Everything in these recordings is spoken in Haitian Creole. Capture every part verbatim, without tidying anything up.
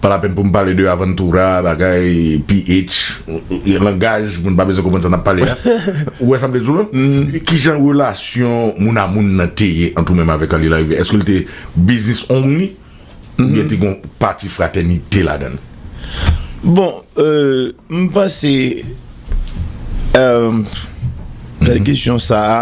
pa lapenn pou m pale de avantura, bagay, ph, langaj, moun pa bezwen konprann sa n ap pale a. Ou wè sa m vle di w la? Ki jan relasyon moun a moun nan te ye ant ou menm avèk Arly Larivière? Èske l te business only? Oubyen te gon pati fratènite ladan l? Bon, euh, m panse, euh, nan kesyon sa a,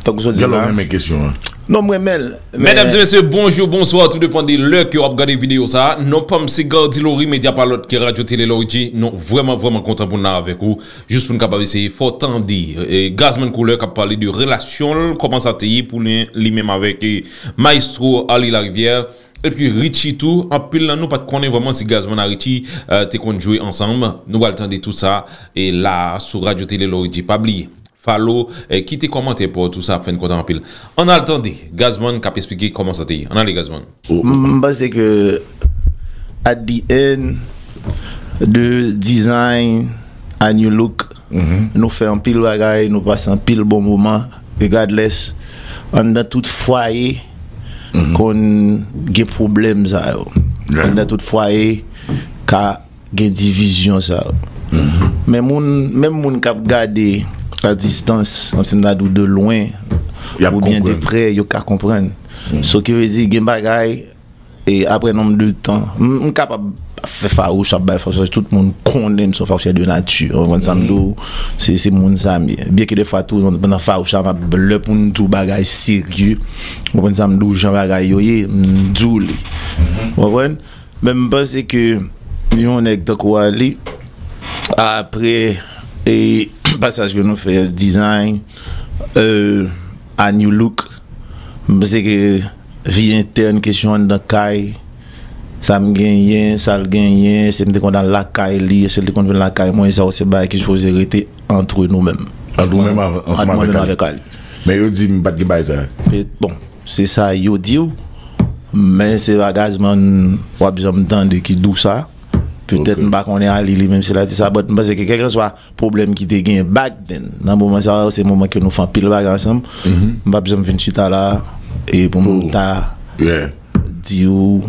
tankou sa w di la. Jan w renmen kesyon an. Non, m renmen l. Medam e mesye, bonjou, bonswa, tou depann de lè ke w ap gade videyo sa a. Non pa m se Gardy Laurie, medya pa lòt ke Radyo Tele Loriji. Nou vrèman, vrèman kontan pou n la avèk ou. Jis pou n kapab eseye fè w tande, e, Gazman Couleur k ap pale de relasyon l, kòman sa te ye pou li, li menm avèk, e, Maestro Arly Larivière. Epi Richie tou, anpil nan nou pa t konnen vrèman si Gazman a Richie, e, te konn jwe ansanm. Nou pral tande tout sa, e, la a sou Radyo Tele Loriji. Pa bliye, follow, e, kite kòmantè pa w, tout sa ap fè n kontan anpil. Ann al tande Gazman k ap esplike kòman sa te ye. Ann ale, Gazman. M panse ke at the end, de Design a New Look, nou fè anpil bagay, nou pase anpil bon moman, regardless, anndan tout fwaye konn gen pwoblèm sa yo. Anndan tout fwaye ka gen divizyon sa yo. Men moun, menm moun k ap gade a distans, kòmsi m ta di w de lwen oubyen de prè, yo ka konprann. So ki vle di gen bagay, e apre nonb de tan, m, m kapab fè fawouch, ap bay fawouch, tout moun konnen m se yon fawouchè de nati. Ou konprann sa m di w? Se, se moun sa m ye. Byen ke defwa tou, nan, nan fawouch la, m ap, lè pou m di w bagay serye, ou konprann sa m di w, jan bagay yo ye, m di w li. Ou konprann? Men m panse ke yon nèg tankou Arly, apre, e, pasaj ke nou fè Design, e, a New Look, m panse ke vi entèn, kesyon anndan kay, sa m genyen, sa l genyen, si m te konn al lakay li, èske l te konn vin lakay mwen, sa yo se bagay ki sipoze rete ant nou menm. Ant ou menm avè-, ansanm avèk Arly. Men yo di m pa t gen bagay sa. Bon, se sa yo di w, men se pa Gazman w ap janm tande ki di w sa. Petèt m pa konnen Arly li menm si l a di sa, but m panse ke kèlkeswa pwoblèm ki te gen back then, nan moman sa yo, se moman ke nou fè anpil bagay ansanm. M p ap janm vin chita la e pou m ta di w,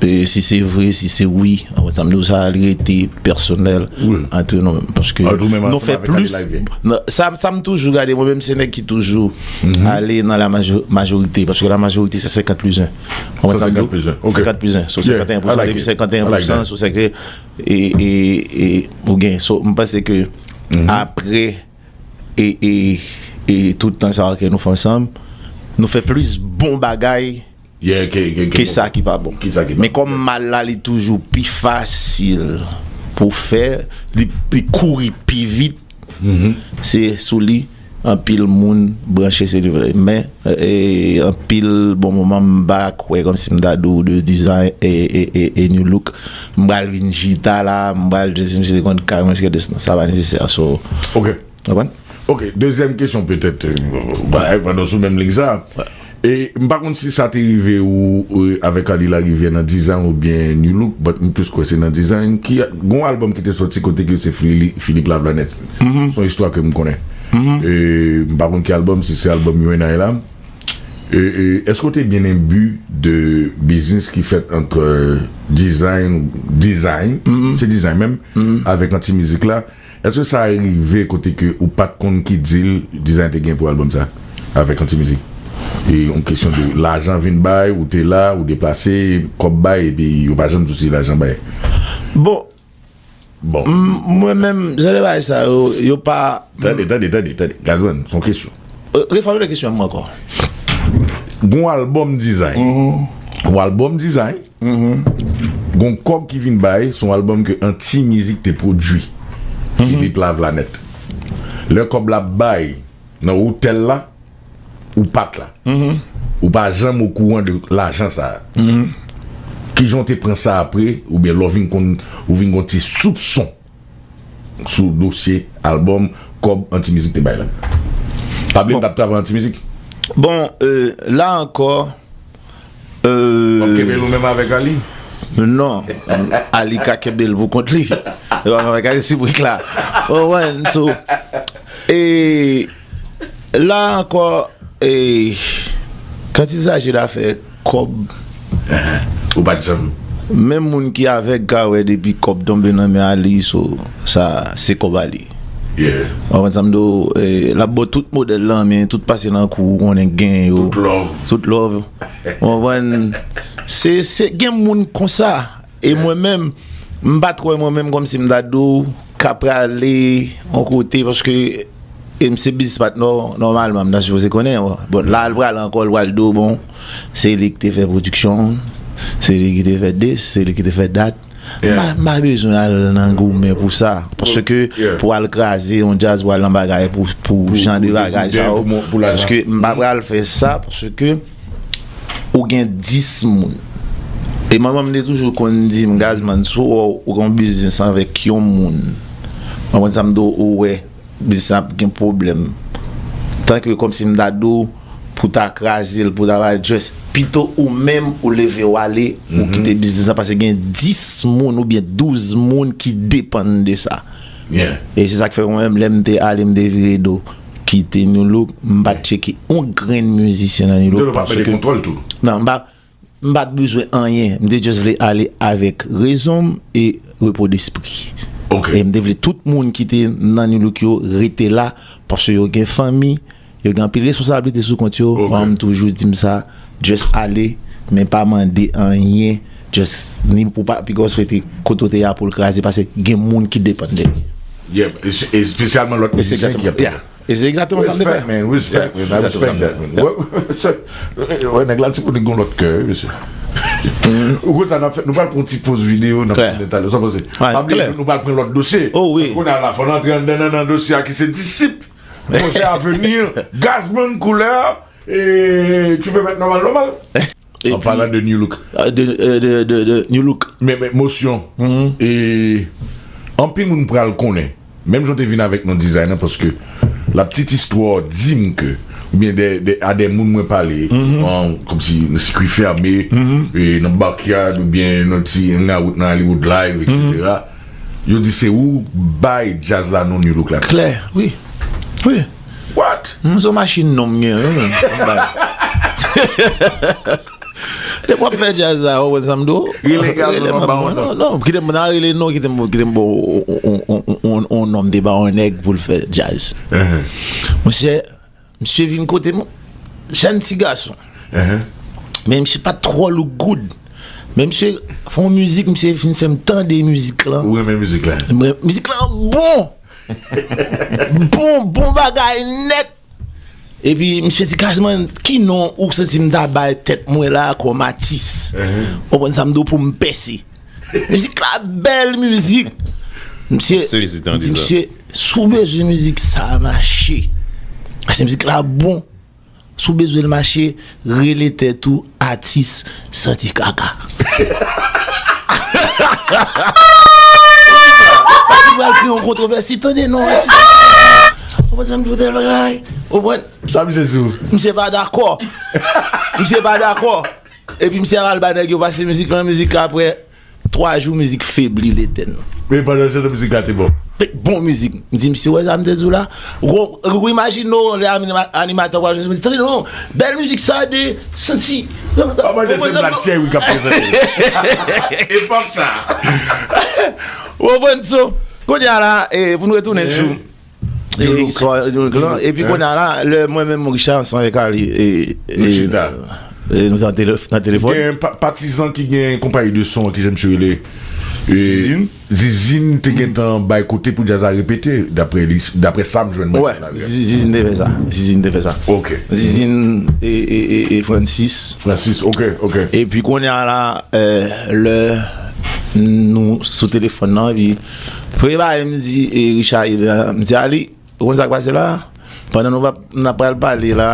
e, si se vre, si se wi, sa m di w sa, li rete pèsonèl ant nou menm. Paske nou fè plis. Sa, sa m toujou gade, mwen menm se nèg ki toujou ale nan la majo-, majorite, paske la majorite se senkant plis en. Ou konprann sa m di w? Senkant plis en. So, senkant e en pousan, depi senkant e en pousan, so, se ke, e, e, e, ou gen. So, m panse ke apre, e, e, e tout tan sa yo ke nou fè ansanm, nou fè plis bon bagay ke sa ki pa bon. Men kòm mal la, li toujou pi fasil pou fè, li, li kouri pi vit, se sou li anpil moun branche, se li vre. Men, e, anpil bon moman, m pa kwè kòmsi m ta di w de Design e, e, e, e New Look, m pral vin chita la, m pral di si misye te konn kay mwen, non, sa pa nesesè. So, ok. Ou konprann? Ok, dezyèm kesyon petèt, e, ba, pandan sou menm liy sa. E m pa konn si sa te rive ou, e, avèk Arly Larivière nan Design oubyen New Look, but m plis kwè se nan Design. Ki, gon albòm ki te sòti kote ke se Fili-, Philippe Lavlanette. Se yon istwa ke m konnen. E m pa konn ki albòm, si se albòm U N I la. E, e, èske w te byen enbi de biznis ki fèt ant, e, Design, Design, se Design menm, avèk Anti Mizik la? Èske sa rive kote ke ou pa t konn ki deal Design te gen pou albòm sa avèk Anti Mizik? E yon kesyon de lajan vin bay, ou te la, ou deplase, kòb bay, epi yo pa janm di w si lajan bay. Bon. Bon. M-, mwen menm, jan de bagay sa yo, yo pa. Tande, tande, tande, tande. Gazman, se yon kesyon. E, refòmile kesyon an ankò. Gon albòm Design. Gon albòm Design. Gon kòb ki vin bay, se yon albòm ke Anti Mizik te pwodui. Philippe Lavlanette. Lè kòb la bay nan otèl la, ou pa t la. Ou pa janm okouran de lajan sa a. Kijan w te pran sa apre, oubyen lè w vin konn, ou vin gon ti soupson sou dosye albòm, kòb Anti Mizik te bay la? Pa bliye m t ap travay Anti Mizik. Bon, e, la ankò, e, w ap kenbe l ou menm avèk Arly? Non, Arly ka kenbe l pou kont li. Li pa menm avèk Arly sou brik la. Ou konprann? So, e, la ankò, e, quand il s'agit d'afè kòb, ou pa t janm. Menm moun ki avèg ka wè depi kòb tonbe nan men a li, so, sa, se kòb a li. Yeah. Ou konprann sa m di w, eh, l ap ba w tout modèl lan, men tout pase nan kou, ou konnen gen yo. Tout love. Tout love. Ou konprann? Se, se, gen moun konsa. E mwen menm, m pa t wè mwen menm kòmsi m ta di w ka prale yon kote, paske e m se biznis patnè w, nòmalman, m ta sipoze konnen, bon, la, l pral ankò, l pral di w, bon, se li ki te fè pwodiksyon, se li ki te fè dis, se li ki te fè dat. M pa, m pa bezwen al nan goumen pou sa. Paske pou al kraze yon djaz, pou al nan bagay, pou, pou jan de bagay sa yo. Paske m pa pral fè sa, paske ou gen dis moun. E manman m te toujou konn di m, Gazman, si w wè w gen yon biznis avèk yon moun, ou konprann sa m di w, ou wè biznis lan ap gen pwoblèm. Tanke kòmsi m ta di w pou ta kraze l, pou ta bay, just pito ou menm ou leve w ale, ou kite biznis lan, paske gen dis moun oubyen douz moun ki depann de sa. E se sa k fè mwen menm, lè m te ale, m te vire do, kite Nu Look, m pa t tcheke yon grenn mizisyen nan Nu Look. Paske, non, m pa, m pa t bezwen anyen. M te just vle ale avèk rezon m e repo despri. E m te vle tout moun ki te nan Nu Look yo rete la, paske yo gen fanmi, yo gen anpil responsablite sou kont yo. Manman m toujou di m sa, just ale, men pa mande anyen. Just, ni pou pa, piga w swete kote w te ye a pou l kraze, paske gen moun ki depann de li. Yeah, espesyalman lòt mizisyen ki ap. E se egzakteman sa m te fè. Respect, man. Respect, man. I respect that, man. Wè, nèg la, se pou nèg gon lòt kè, wi, mesye. Ou konn sa n ap fè, nou pral pran yon ti poz videyo, n ap tounen talè. Sa panse? Pa bliye, nou pral pran lòt dosye. Kounye a la, fò n antre anndan nan, nan dosye a ki se disip. Monchè, avenir, Gazman Couleur, e tu peux mettre normal, normal. An palan de Nu Look. De, de, de, de Nu Look. Men, men, mosyon. E anpil moun pral konnen. Menm jan w te vin avèk non design nan, paske la petite histoire di m ke, oubyen de, de, a de moun mwen pale, an, kòmsi nan sikwi fèmen, e nan backyard, oubyen nan ti hangout nan Hollywood Live, etsetera. Yo di se ou bay djaz la non Nu Look la. Klè, wi. Wi. What? M se yon machin non m gen, wi, men. Depi w ap fè djaz la, ou konn sa m di w? Rele Gazman, non, non, kite m nan rele non, kite m, kite m bon, on, on, on, on, on nonm te ba yon nèg pou l fè djaz. Monchè, misye vin kote m, jèn ti gason. Men misye pa t twò look good. Men misye fè yon mizik, misye vin fè m tande mizik lan. Ou renmen mizik la? Mwen, mizik lan bon! Bon, bon bagay nèt! Epi misye di, Gazman, ki non ou santi m ta bay tèt mwen la kòm atis? Ou konprann sa m di w, pou m pèse. Mizik la bèl mizik. Misye, misye, si w bezwen mizik sa mache, se mizik la bon. Si w bezwen l mache, rele tèt ou atis santi kaka. Pati pral kreye yon kontwovèsi, tande non, atis. Ou konprann sa m di w, tèl bagay. Ou konprann? Sa misye di w? Misye pa dakò. Misye pa dakò. Epi misye al bay nèg yo pase mizik lan, mizik la apre twa jou, mizik febli, l etèn. Men pandan se tan mizik la te bon. Te bon mizik. M di misye, wè sa m te di w la? Ou, ou imajine w, lè anima-, animatè pral jwe, tande non, bèl mizik sa de santi. Pa mande se Black Cherry k ap prezante. Epòk sa. Ou konprann? So, kounye a la, e, pou n retounen sou e, istwa Nu Look lan. Epi kounye a la, lè mwen menm Richard ansanm avèk Ali, e, e, nou te nan tele-, nan telefòn. Gen pa-, patizan ki gen konpayi de son an, ki jan misye rele? E, Zizin. Zizin te gentan bay kote pou djaz la repete, daprè li, daprè sa m jwenn mwen. Wè, Zizin te fè sa. Zizin te fè sa. Ok. Zizin e, e, e, e Francis. Francis, ok, ok. Epi kounye a la, e, lè nou sou telefòn nan, epi premye bagay m di, e, Richard, e, m di, Ali, ou konn sa k pase la? Pandan nou pa, n ap pral pale la,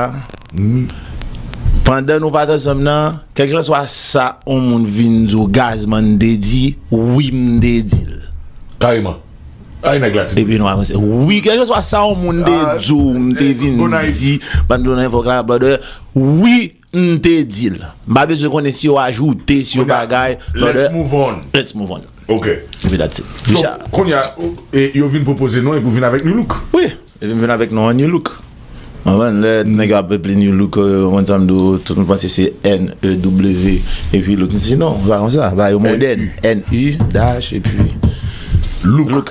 pandan nou pa t ansanm nan, kèlkeswa sa yon moun vin di w, Gazman te di, wi, m te di l. Kareman. Ay, nèg la ti. Epi nou avanse. Wi, kèlkeswa sa yon moun te di w, m te vin di, ban m di w nan epòk la, brother, wi, m te di l. M pa bezwen konnen si yo ajoute, si yo bagay. Let's move on. Let's move on. Ok. Epi that's it. So, kounye a, e, yo vin pwopoze non epi w vin avèk Nu Look. Wi, epi m vin avèk non an Nu Look. Konprann? Lè nèg yo ap eple New Look, euh, ou konn sa m di w, tout moun panse se N E W, epi look. M di non, pa konsa. Ba yo modèn. N U dash, epi Look. Look.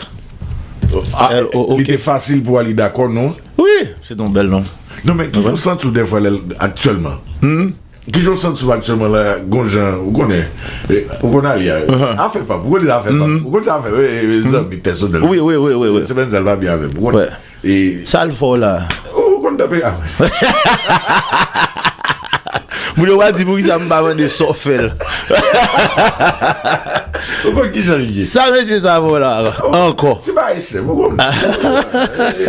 Ah, L O O K. Li te fasil pou Ali dakò, non? Wi, se yon bèl non. Non, men ki jan w santi w dèfwa lè l aktyèlman? Ki jan w santi w aktyèlman la, gon jan, ou konnen, eh, ou konnen Ali a. Afè pa, ou konnen afè pa. Ou konnen sa afè, wi, wi, zanmi pèsonèl. Wi, wi, wi, wi, wi. Semèn sa l pa byen avè m, ou konnen. E sa l fè w la? Ou konn tanpe a. Moun yo va di poukisa m pa mande sa w fè l. Ou konn ki jan l ye. Sa mesye sa fè w la ankò? Se pa esèm, ou konn.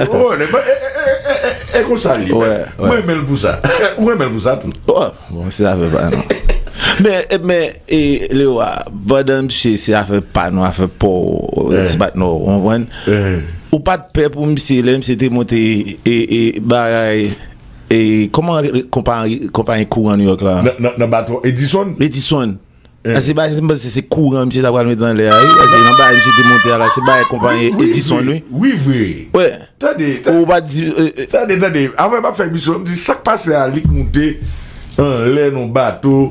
Ou konn, e, e, e, e, e, e konsa l ye. Mwen renmen l pou sa. Ou renmen l pou sa tou. Bon, se afè pa nou. Men, men, e, Lewa, pandan misye se afè pa nou, afè pa w, ti patnè w, ou konprann? Ou pa t pè pou misye, lè misye te monte, e, e, bagay, e, kòman konpayi, konpayi kouran New York la? Nan, nan, nan bato Edison? Edison. Paske bagay, se, se kouran misye ta pral mete anlè a, wi. Paske nan bagay misye te monte a la, se bagay konpayi Edison, wi. Wi, vre. Tande, tande. Ou pa di, eh, eh. Tande, tande. Avan m ap fè emisyon, m di sa k pase a, li k moute anlè nan bato.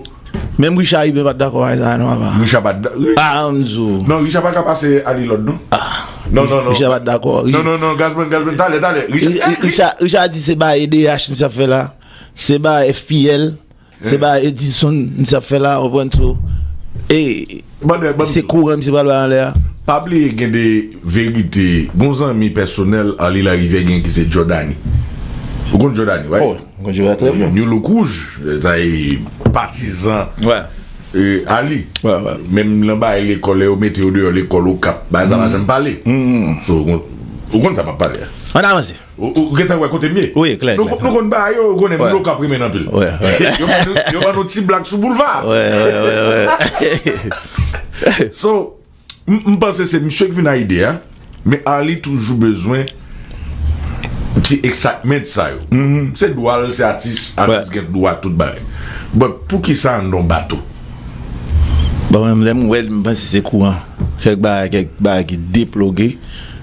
Menm Richard Rubin pa t dakò ak sa, non, papa. Richard pa t da-, ri- Ah, m di w. Non, Richard pa ka pase Ali lòd, non. Non, non, non. Richard pa t dakò. Non, non, non, Gazman, Gazman, talè, talè. Richard, Richard, Richard di se bagay E D H misye ap fè la. Se bagay F P L. Se bagay Edison misye ap fè la, ou konprann tou. E se kouran misye pral bay anlè a. Pa bliye gen de verite. Gon zanmi pèsonèl Ali Larivière gen ki se Jordany. Ou konn Jordany, wi? Oh, mwen konn Jordany trè byen. New Look Wouj, sa e patizan e, Ali. Menm nan bagay lekòl, lè yo mete yo deyò lekòl Okap, bagay sa pa janm pale. So, ou konn, ou konn sa m ap pale a. Ann avanse. Ou, ou gentan wè kote m ye? Wi, klè, klè. Nou, nou konn bagay yo, ou konnen moun Okap renmen n anpil. Yo ban nou, yo ban nou ti blag sou boulva. So, m, m panse se misye k vin ak ide a, men Ali toujou bezwen ti excitement sa yo. Se dwa l, se atis, atis gen dwa tout bagay. But poukisa anndan yon bato? Bon, mwen, lè m wè l, m panse se kouran. Kèk bagay, kèk bagay ki deploge,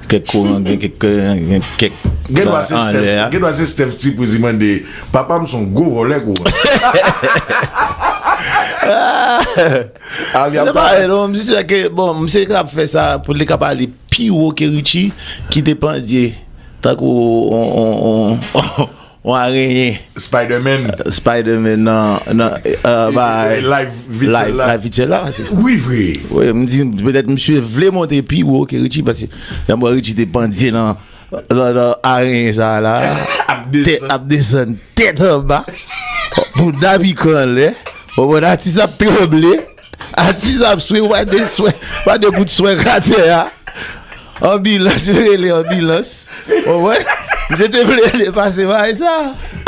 kèk kouran, gen kèk, gen kèk Gen dwa se bagay anlè Steph, a. Gen dwa se Steph Ti Priz, li mande, papa m se yon gwo vòlè kouran. Ali ap Se pa travay. Vre, non, m si sè ke, bon, misye k ap fè sa pou li ka pale pi wo ke Richie, ki te pandye tankou on, on, on, on arenyen. Spider-Man. Spider-Man nan, nan, eh, eh, ba, live vityèl la. Live vityèl la, se Wi, vre. Wi, m di, petèt misye vle monte pi wo ke Richie, paske jan m wè Richie te pandye nan, nan, nan arenyen sa la, Ap tè-, desann. Ap desann tèt anba, bouda pikan anlè, ou konprann, atis ap tranble, atis ap swe, ou pa de swe, pa de bout swe atè a. Anbilans, yo rele anbilans. Ou konprann? Misye te vle depase bagay sa.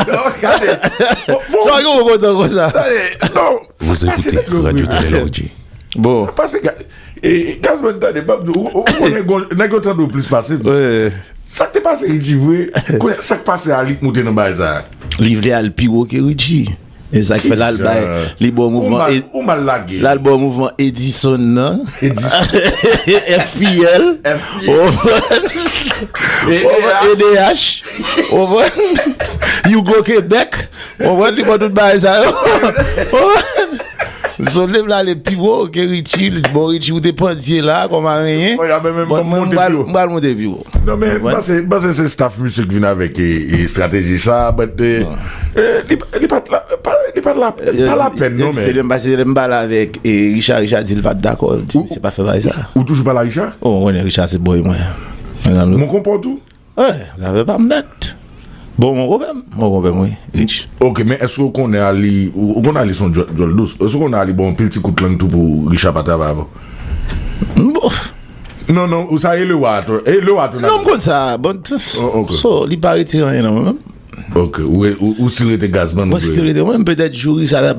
Non, gade. Bon, bon. Sa gen yon kontan konsa. Tande, non, Vous écoutez Radio Télé Lordi. Bon. Sa pase ga-, e, Gazman, tande, m ap di w, ou, ou konnen gon, nèg yo tande w plis pase m. Wi. Sa k te pase Richie vre, kounye a, sa k pase a li k moute nan bagay sa a? Li vle al pi wo ke Richie. E sa k fè l al bay, li ba w mouvman, ou mal, e, ou mal lage. L al ba w mouvman Edison nan. Edison. F P L. F P L. Ou konprann? E D H. Ou konprann? Yougo Québec. Ou konprann? Li ba w tout bagay sa yo. Ou konprann? So, li vle ale pi wo ke Richie, li di, bon, Richie, ou te pandye la, kòm arenyen. Bon, mwen, m pral, m pral monte pi wo. Non, men, m panse, m panse se staff misye k vin avèk, e, e, estrateji sa, but, e, e, li, li pa t la, pa, li pa t la, pa lapèn, non, men. Se lè m pase, lè m pale avèk, e, Richard, Richard di l pa t dakò, l di, misye pa fè bagay sa. Ou toujou pale a Richard? Oh, mwen konnen Richard se boy mwen. Mwen konprann tou. Wi, zafè pa m nèt. Bon, mon konpè m, mon konpè m, wi, Rich. Ok, men èske w konnen Ali, ou, ou konnen Ali se yon djòl, djòl dous? Èske w konnen Ali ba w anpil ti kout lang tou pou Richard pa travay avè w? Bon. Non, non, ou sa e Lewa tou. E Lewa tou. Non, m konn sa. Bon, oh, ok. So, li pa retire anyen nan mwen menm. Ok, ou, ou, ou still rete Gazman? Mwen still rete. Mwen, petèt jou Richard,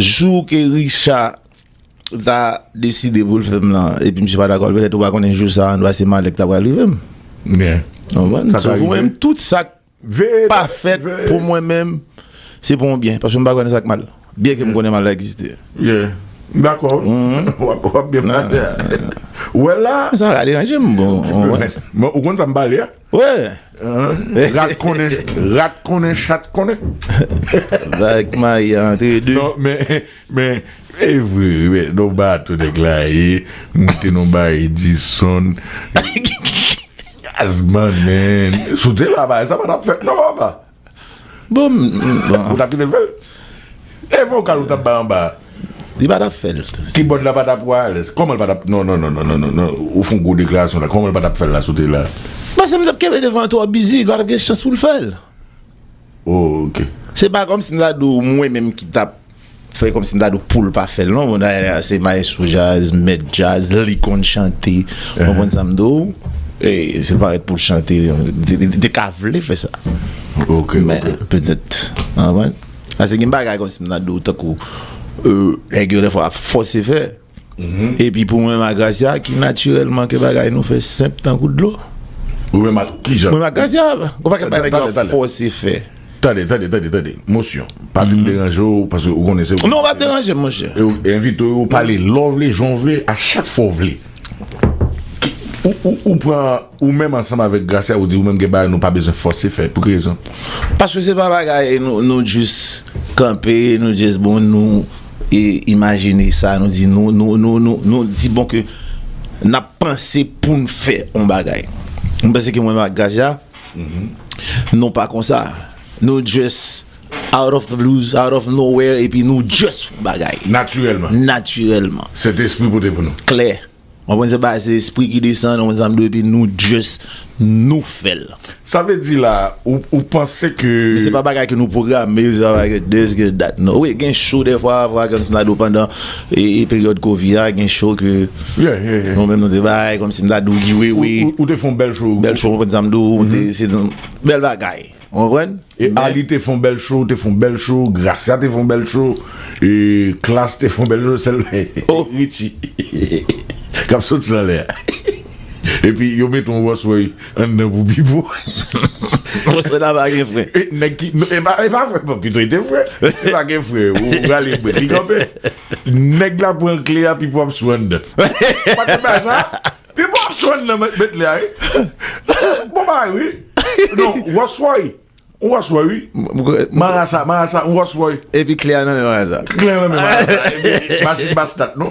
jou ke Richard ta deside pou l fè m lan, epi misye pa dakò, petèt ou pa konnen jou sa a, ann pase malè k ta pral rive m. Ou konprann? So, pou mwen menm, tout sa k pa fèt pou mwen menm, se pou yon byen, paske m pa kwè nan sa k mal. Byen ke m konnen mal la egziste. Yeah. Dakò. W ap, w ap byen pale a. Ou wè la? Sa ka deranje m, bon. Mwen, ou konn sa m pale a? Wè. Rat konnen, rat konnen, chat konnen. Bagay k mayi antre de. Non, men, men, e vre, men, non, ba tou nèg la, e, moute non ba Edison. Gazman, men. Si w te la, bagay sa pa t ap fèt, non, papa. Bon, m, m, bon. Ou t ap kite l fè l? E vokal ou t ap bay anba a? Li pa t ap fè l. Kibòd la pa t ap wayalès. Kòman l pa t ap, non, non, non, non, non, non, non. Ou fè yon gwo deklarasyon la. Kòman l pa t ap fè l la, si w te la? Paske m t ap kenbe devan an twò bizi, li pa t ap gen chans pou l fè l. Oh, ok. Se pa kòmsi m ta di w mwen menm ki t ap fè kòmsi m ta di w pou l pa fè l, non. Bon, dayè, se mayestwo djaz, mèt djaz, li konn chante. Ou konprann sa m di w? E, si l parèt pou l chante, li, li, li te ka vle fè sa. Ok, men, ok. Petèt, ou konprann? Paske gen bagay kòmsi m ta di w tankou, euh, nèg yo dèfwa ap fòse fè. Epi pou mwen, Magracia, ki natirèlman ke bagay nou fè senp tankou dlo. Ou menm ak ki jan? Mwen, Magracia, gon pakèt bagay nèg yo ap fòse fè. Tande, tande, tande, tande. Mosyon. Pa di m deranje w, paske ou konnen se ou. Non, w pa deranje m, monchè. E w envite w, ou pale lè w vle, jan w vle, a chak fwa w vle. Ki, ou, ou, ou pran, ou menm ansanm avèk Gracia, ou di ou menm gen bagay nou pa bezwen fòse fè. Pou ki rezon? Paske se pa bagay nou, nou jis kanpe, nou jis bon, nou e, imajine sa, nou di, nou, nou, nou, nou, nou di bon ke n ap panse pou n fè yon bagay. M panse ke mwen ak Gracia, nou pa konsa. Nou just out of the blues, out of nowhere, epi nou just fè yon bagay. Natirèlman. Natirèlman. Sentespri pote pou nou. Klè. Ou konprann, se pa, se espri ki desann, ou konprann sa m di w, epi nou just, nou fè l. Sa vle di la, ou, ou panse ke... Men se pa bagay ke nou pwograme, se pa bagay ke this, ke that, non. Wi, gen cho dèfwa, fwa, kòmsi m ta di w pandan, e, e peryòd kovid la, gen cho ke nou menm nou te bay, kòmsi m ta di w giwewe. Ou, ou, ou te fè yon bèl cho. Bèl cho, ou konprann sa m di w, te, se yon bèl bagay. Ou konprann? E men Ali te fè yon bèl cho, te fè yon bèl cho, Gracia te fè yon bèl cho, e Klass te fè yon bèl cho, sèl Richie k ap sot san lè a. Epi yo mete yon Rolls Royce anndan pou Pipo. Rolls Royce la pa gen fren. E nèg ki, e pa, e pa fren, bon, pito e te fren. Se pa gen fren, ou prale brek, li kanpe. Nèg la pran kle a, Pipo ap sou anndan. Ou pa t bay sa? Pipo ap sou anndan met, met lè a, wi. Bon bagay, wi. Non, Rolls Royce. Ou Rolls Royce, wi. Marasa, Marasa, ou Rolls Royce. Epi kle a nan men Marasa. Kle a nan men Marasa. Epi machin pa stat, non.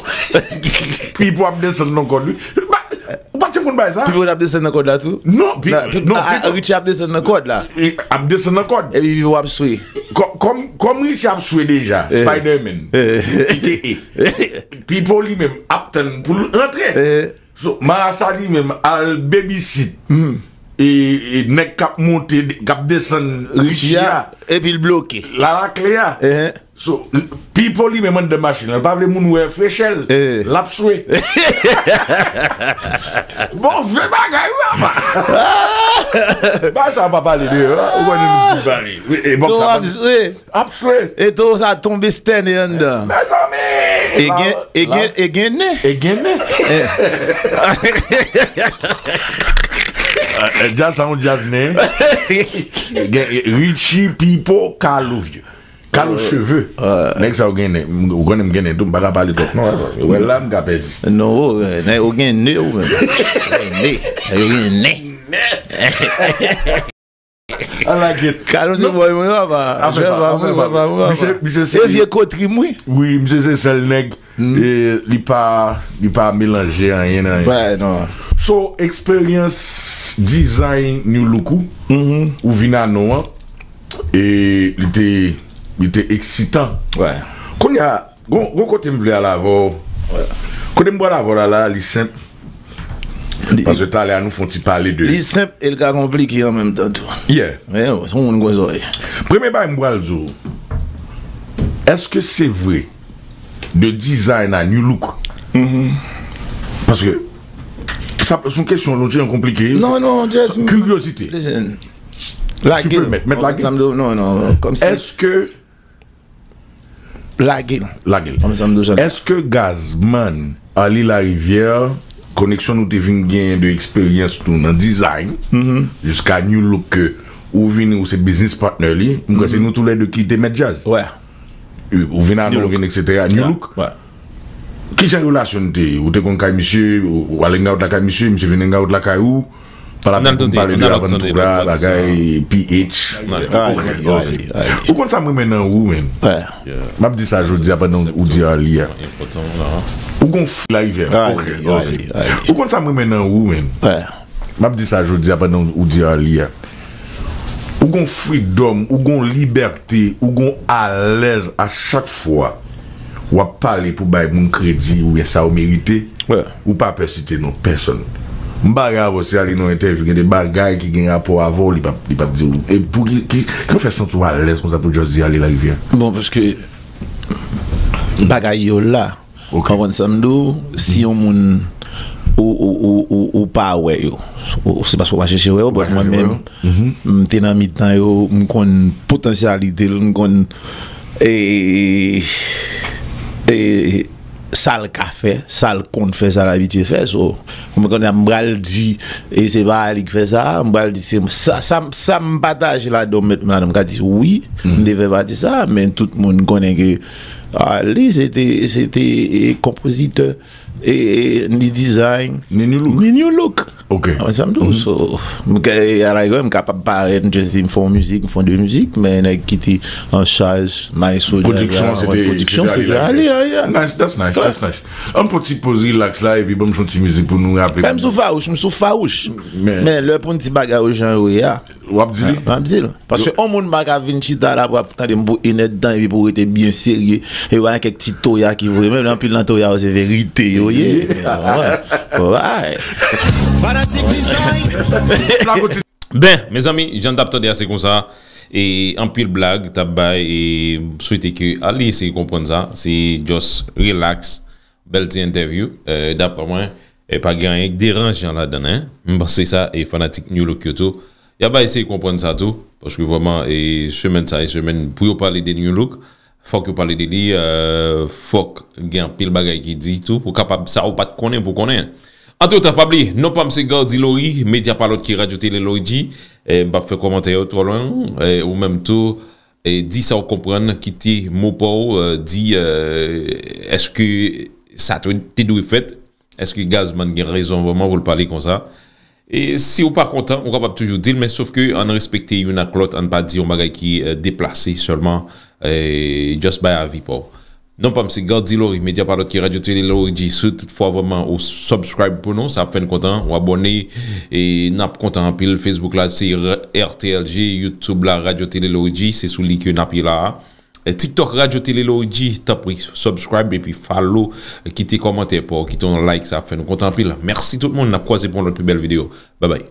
Pipo ap desann nan kòd, wi. Ou pa t konn bay sa? Pipo ap desann nan kòd la tou? Non, Pipo, non, Pipo. Richie ap desann nan kòd la. E, ap desann nan kòd. Epi Pipo ap swe. Kò-, kòm, kòm Richie ap swe deja, Spider-Man. Pipo li menm ap tann pou l rantre. So, Marasa li menm al babysit. E, e nèg k ap monte, k ap desann Richie a. Epi l bloke. La lakle a. So, Pipo li menm anndan machin lan, l pa vle moun wè frechè l. L ap swe. Bon, vye bagay, wi, papa. Bagay sa pa pale deyò, ou konnen nou pale. Wi, e bon, sa pa ap swe. Ap swe. E towo sa tonbe stène anndan. Mezanmi! E gen, e gen, e gen nen. E gen nen. Eh, djaz sa yon djaz nen. Gen, Richie, Pipo, Carlo vye. Carlo cheve. Nèg sa yo gen nen. Ou konnen m gen nen tou, m pa ka pale twòp non. Ou wè la m ka pèdi. Non, ou, eh, nèg ou gen nen ou menm. Nen. Nèg ou gen nen. Ala gèt. Carlo se bòy mwen, papa. Jè pa mwen, papa mwen, papa. Misye, misye se vye kotri m, wi. Wi, misye se sèl nèg. E li pa, li pa melanje anyen nan anyen. So, eksperyans design New Look ou, ou vin a non an, e li te, li te eksitan. Kounye a, gon, gon kote m vle al avè w. Kote m pral avè w la, la, li senp. Paske talè a nou fè yon ti pale de... Li senp e l ka konplike an menm tan tou. Yeah. Se yon moun gwo zòrèy. Premye bagay m pral di w, èske se vre de design a New Look? Paske sa, se yon kesyon, nou, yon konplike. Non, non, just kiryozite. Listen. Lage l. Tu peux le mettre, mettre lage. Non, non, kòmsi. Èske Lage l. Lage l. Èske Gazman, Arly Larivière, koneksyon nou te vin genyen de eksperyans nou nan design, jiska New Look ke ou vini, ou se business partner li, m kwè se nou toulède ki te mèt djaz. Ou vin a non, ou vin, et cetera. New Look. Kijan relasyon n te ye? Ou te konn kay misye, ou, ou al hangout lakay misye, misye vin hangout lakay ou? Pale avèk ou, pale de Avantura, bagay, P H. Ok, ok. Ou konn sa m renmen nan ou, men. M ap di sa jodi a pandan ou di Arly a. Ou gon fri Larivyè. Ok, ok. Ou konn sa m renmen nan ou, men. M ap di sa jodi a pandan ou di Arly a. Ou gon freedom, ou gon libète, ou gon alèz a chak fwa w ap pale pou bay moun kredi oubyen sa yo merite. Ou pa pè site non pèsonn. M pare avè w, si Arly nan yon entèvyou, gen de bagay ki gen rapò avè w, li p ap, li p ap di w. E pou ki, ki, ki w fè santi w alèz konsa pou w just di Arly Larivière? Bon, paske bagay yo la. Ou konprann sa m di w? Si yon moun ou, ou, ou, ou, ou pa wè yo, ou, se paske w pa chèche wè yo, but mwen menm, m te nan mitan yo, m konn potansyalite l, m konn, e, e, sa l ka fè, sa l konn fè, sa l abitye fè. So, mwen konnen m pral di, e se pa li k fè sa, m pral di se sa, sa, sa m pataje ladan, m met m ladan, m ka di wi, m te fè pati sa, men tout moun konnen ke Arly se te, se te, e, konpozitè, e, e, ni design, ni new look. Ni new look. Ok. Sa m di w, so, m ka, a la rigueur, m kapab parèt, m just di m fè yon mizik, m fè yon de mizik, men nèg ki te an chaj, Nice Soldier, pwodiksyon, se te, pwodiksyon, se te Arly, Arly. Nice, that's nice, that's nice. An pran ti poz relax la, epi ban m yon ti mizik pou nou raple. M sou fawouch, m sou fawouch. Men lè pou n di bagay yo jan yo ye a, w ap di li? M ap di l. Paske yon moun pa ka vin chita la pou ap tande m pou inèdtan epi pou rete byen serye. E pa kèk ti toya ki voye. Menm anpil nan toya yo se verite yo ye. Fanatik design. Ben, mezanmi, jan n t ap tande a se konsa. E anpil blag t ap bay, e m swete ke Arly eseye konprann sa. Se just relax, bèl ti entèvyou. E, daprè mwen, e pa gen anyen k deranjan ladan l, en. M panse sa, e fanatik New Look yo tou, y ap eseye konprann sa tou, paske vrèman, e semèn sa, e semèn pou yo pale de New Look, fòk yo pale de li, e, fòk gen anpil bagay ki di tou, pou kapab sa ou pa t konnen, pou konnen. Antretan, pa bliye, non pa m se Gardy Laurie, medya pa lòt ki Radyo Tele Laurie G, e, m p ap fè kòmantè yo twò lwen, e, ou menm tou, e, di sa w konprann, kite mo pa w, e, di, e, èske sa te, te dwe fèt? Èske Gazman gen rezon vrèman pou l pale konsa? E si w pa kontan, ou kapab toujou di l, men sof ke ann respekte youn ak lòt, ann pa di yon bagay ki, e, deplase sèlman, e, just bay avi pa w. Non pa m se Gardy Laurie, medya pa lòt ki Radyo Tele Laurie G. Si toutfwa vrèman ou subscribe pou nou, sa ap fè n kontan, ou abòne, e n ap kontan anpil. Facebook la se R T L G, YouTube la Radyo Tele Laurie G, se sou li ke n ap ye la a. E TikTok Radyo Tele Laurie G, tanpri, subscribe epi follow, kite kòmantè pa w, kite yon like, sa ap fè nou kontan anpil. Mèsi tout moun, n ap kwaze pou yon lòt pi bèl videyo. Babay.